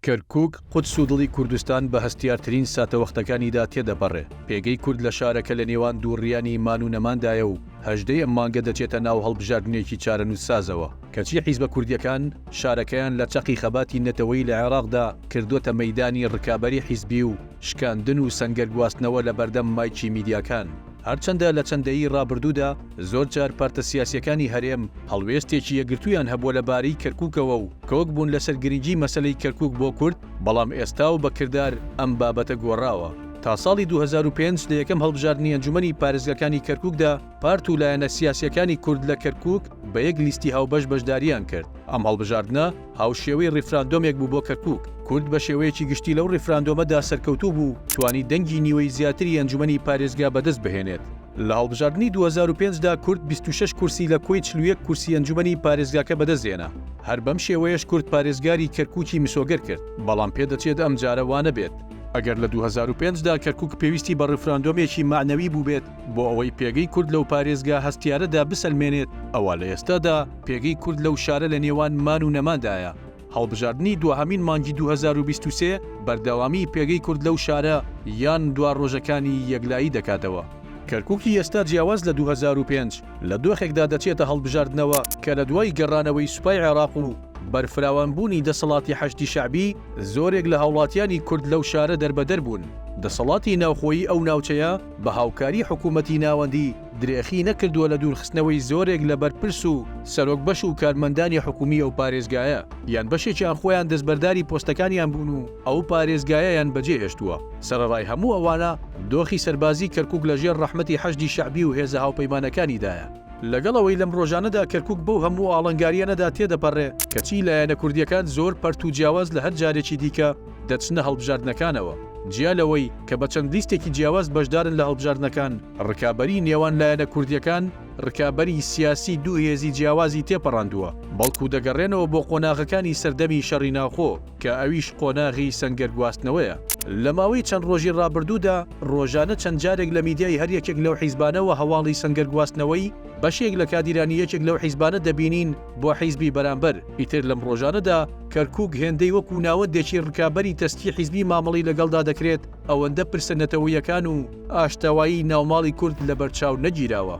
کەرکوک، قودس و دڵی کوردستان بە هەستیارترین ساتەوەختەکانیدا تێدەپەڕێ، پێگەی کورد لە شارەکە لە نێوان دووڕیانی مان و نەماندایە و هەژدەی ئەم مانگە دەچێتە ناو هەڵبژاردنێکی چارەنووسسازەوە، کەچی حیزبە کوردییەکان شارەکەیان لە چەقی خەباتی نەتەوەیی لە عێراقدا کردۆتە مەیدانی ڕکابەری حیزبی و شکاندن و سەنگەر گواستنەوە لە بەردەم مایکی میدیاکان. هەرچەندە لە چەند دەیەی ڕابردوودا زۆر جار پارتە سیاسییەکانی هەرێم هەڵوێستێکی یەکگرتوویان هەبووە لە بارەی کەرکووکەوە و کۆک بوون لەسەر گرنگی مەسەلەی کەرکووک بۆ کورد، بەڵام ئێستا و بە کردار ئەم بابەتە گۆڕاوە. تا ساڵی 2005 لە یەکەم هەڵبژاردنی ئەنجومەنی پارێزگاکانی کەرکووکدا پارت و لایەنە سیاسییەکانی کورد لە کەرکووک بە یەک لیستی هاوبەش بەشدارییان کرد. ئەم هەڵبژاردنە هاوشێوەی ڕیفراندۆمێک بوو بۆ کەرکووک. کورد بە شێوەیەکی گشتی لەو ڕیفراندۆمەدا سەرکەوتوو بوو و توانی دەنگی نیوەی زیاتری ئەنجومەنی پارێزگا بەدەست بهێنێت. لە هەڵبژاردنی 2005 دا کورد 26 کورسی لە کۆی 41 کورسی ئەنجومەنی پارێزگاکە بەدەست هێنا. هەر بەم شێوەیەش کورد پارێزگاری کەرکووکی مسۆگەر کرد. بەڵام پێدەچێت ئەمجارە وانەبێت. ئەگەر لە 2005 دا کەرکووک پێویستی بە ڕیفراندۆمێکی مەعنەوی بووبێت بۆ ئەوەی پێگەی کورد لەو پارێزگا هەستیارەدا بسەلمێنێت، ئەوا لە ئێستادا پێگەی کورد لەو شارە لە نێوان مان و نەماندایە. هەڵبژاردنی دواهەمین مانگی 2023 بەردەوامیی پێگەی کورد لەو شارە یان دوا ڕۆژەکانی یەکلایی دەکاتەوە. کەرکوکی ئێستا جیاواز لە 2005 لە دۆخێکدا دەچێتە هەڵبژاردنەوە کە لە دوای گەڕانەوەی سوپای عێراق و بەرفراوانبوونی دەسەڵاتی حەشدی شەعبی زۆرێک لە هاوڵاتیانی کورد لەو شارە دەربەدەر بوون. دەسەڵاتی ناوخۆیی ئەو ناوچەیە بە هاوکاری حکوومەتی ناوەندی درێخی نەکردووە لە دوورخستنەوەی زۆرێک لە بەرپرس و سەرۆک بەش و کارمەندانی حکوومی ئەو پارێزگایە، یان بەشێکیان خۆیان دەستبەرداری پۆستەکانیان بوون و ئەو پارێزگایەیان بەجێهێشتووە. سەرەڕای هەموو ئەوانە، دۆخی سەربازی کەرکووک لە ژێر ڕەحمەتی حەشدی شەعبی و هێزە هاوپەیمانەکانیدایە. لەگەڵ ئەوەی لەم ڕۆژانەدا کەرکووک بەو هەموو ئاڵنگارییانەدا تێدەپەڕێ، کەچی لایەنە کوردییەکان زۆر پەرت و جیاواز لە هەر جارێکی دیکە دەچنە هەڵبژاردنەکانەوە. جیا لەوەی کە بە چەند لیستێکی جیاواز بەشدارن لە هەڵبژاردنەکان، ڕکابەریی نێوان لایەنە کوردییەکان ڕکابەریی سیاسی دوو هێزی جیاوازی تێپەڕاندووە، بەڵکو دەگەڕێنەوە بۆ قۆناغەکانی سەردەمی شەڕی ناوخۆ، کە ئەویش قۆناغی سەنگەر گواستنەوەیە. لە ماوەی چەند ڕۆژی ڕابردوودا ڕۆژانە چەند جارێک لە میدیای هەر یەکێک لەو حیزبانەوە هەواڵی سەنگەر گواستنەوەی بەشێک لە کادیرانی یەکێک لەو حیزبانە دەبینین بۆ حیزبی بەرامبەر، ئیتر لەم ڕۆژانەدا کەرکوک هێندەی وەکو ناوەندێکی ڕکابەری تەسکی حیزبی مامەڵەی لەگەڵدا دەکرێت ئەوەندە پرسە نەتەوەییەکان و ئاشتەوایی ناوماڵی کورد لەبەرچاو نەگیراوە.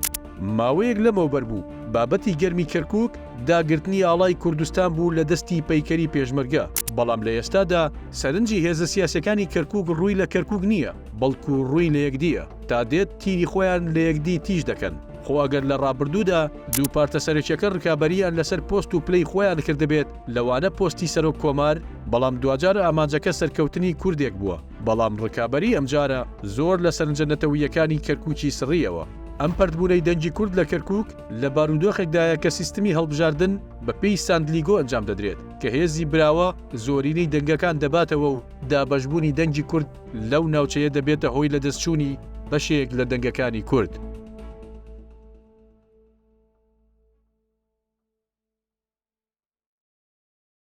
ماوەیەک لەمەوبەر بوو بابەتی گەرمی کەرکوک داگرتنی ئاڵای کوردستان بوو لە دەستی پەیکەری پێشمەرگە، بەڵام لە ئێستادا سەرنجی هێزە سیاسیەکانی کەرکوک ڕووی لە کەرکوک نییە، بەڵکو ڕووی لە یەکدییە، تا دێت تیری خۆیان لە یەکدی تیژ دەکەن. خۆ ئەگەر لە ڕابردوودا دوو پارتە سەرەکیەکە ڕکابەرییان لەسەر پۆست و پلەی خۆیان کردبێت، لەوانە پۆستی سەرۆک کۆمار، بەڵام دواجار ئامانجەکە سەرکەوتنی کوردێک بووە، بەڵام ڕکابەری ئەمجارە زۆر لە سەرنجە نەتەوەییەکانی کەرکوکی سڕییەوە. ئەم پەرتبوونەی دەنگی کورد لە کەرکوک لە بارودۆخێکدایە کە سیستمی هەڵبژاردن بە پێی ساندلیگۆ ئەنجام دەدرێت کە هێزی براوە زۆرینەی دەنگەکان دەباتەوە و دابەشبوونی دەنگی کورد لەو ناوچەیە دەبێتە هۆی لەدەستچوونی بەشێک لە دەنگەکانی کورد.